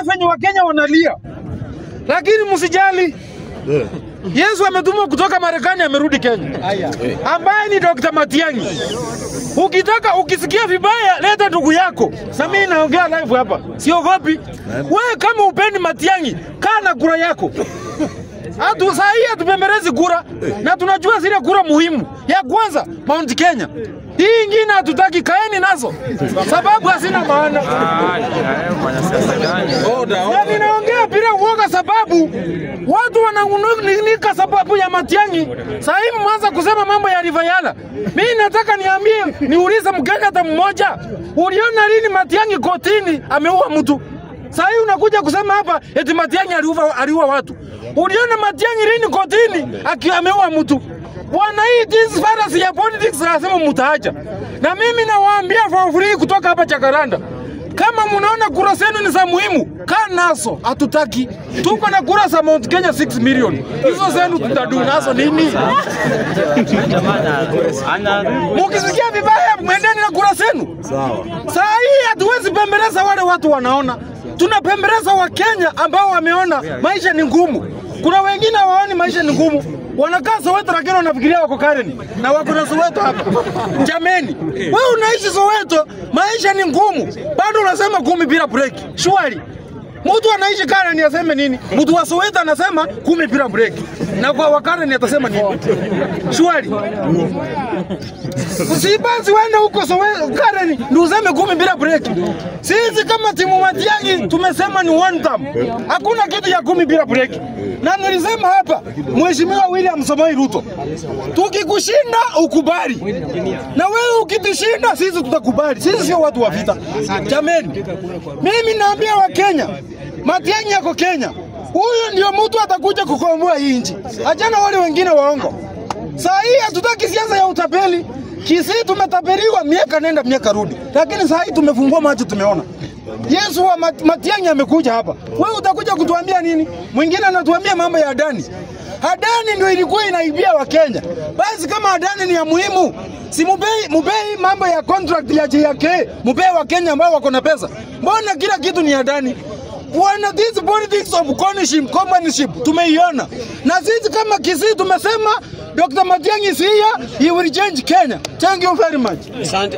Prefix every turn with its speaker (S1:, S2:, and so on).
S1: venye Wakenya wanalia, lakini msijali. Yesu ametumwa kutoka Marekani, amerudi Kenya, ambaye ni Dr. Matiang'i. Ukitaka, ukisikia vibaya, leta ndugu yako. Na mimi naongea live hapa, siogopi. Wewe kama upendi Matiang'i, kaa na kura yako. Hatu saa hii hatupembelezi kura, na tunajua zile kura muhimu. Ya kwanza Mount Kenya. Hii ingine hatutaki, kaeni nazo sababu hazina maana. Na ninaongea bila uoga sababu watu wananung'unika sababu ya Matiang'i. Saa hii mmeanza kusema mambo ya River Yala. Mimi nataka niambie, niulize Mkenya hata mmoja, uliona lini Matiang'i kotini ameua mtu? Saa hii unakuja kusema hapa eti Matiang'i aliua watu. Uliona Matiang'i lini kotini ameua mtu? Bwana, hii this virus ya politics lazima mtaacha. Na mimi nawaambia for free kutoka hapa Jacaranda, kama mnaona kura zenu ni za muhimu, kaa nazo, hatutaki. Tuko na kura za Mount Kenya 6 million. Hizo zenu tutadu nazo nini? Mukisikia vibaya mwendeni na kura zenu.
S2: Sawa.
S1: Saa hii hatuwezi pembeleza wale watu wanaona. Tunapembeleza Wakenya ambao wameona maisha ni ngumu. Kuna wengine hawaoni maisha ni ngumu. Wanakaa Soweto lakini wanafikiria wako Karen na wako na Soweto hapa. Jameni, wewe unaishi Soweto, maisha ni ngumu. Bado unasema 10 bila break. Surely. Mtu anaishi Karen aseme nini? Mtu wa Soweto anasema 10 bila break. Na kwa Wakaren atasema nini? Surely. Usibanzi uende huko Soweto Karen ndio useme 10 bila break. Sisi kama timu Matiang'i tumesema ni one term. Hakuna kitu ya 10 bila break. Na nilisema hapa, Mheshimiwa William Samoei Ruto, tukikushinda ukubali, na wewe ukitushinda sisi tutakubali. Sisi sio watu wa vita. Jameni, mimi naambia Wakenya, Matiang'i yako Kenya, huyu ndio mtu atakuja kukomboa hii nchi. Achana wale wengine waongo. Saa hii hatutaki siasa ya utapeli. Kisii tumetapeliwa miaka nenda miaka rudi, lakini saa hii tumefungua macho, tumeona Yesu wa Matiang'i amekuja hapa. Wewe utakuja kutuambia nini? Mwingine anatuambia mambo ya Adani. Adani ndio ilikuwa inaibia Wakenya. Basi kama Adani ni ya muhimu, si mubei mambo ya contract ya JK, mubei Wakenya ambao wako na pesa. Mbona kila kitu ni Adani? Bwana, this politics of companionship tumeiona. Na sisi kama Kisii tumesema Dr. Matiang'i is here, he will change Kenya. Thank you very much.
S3: Asante.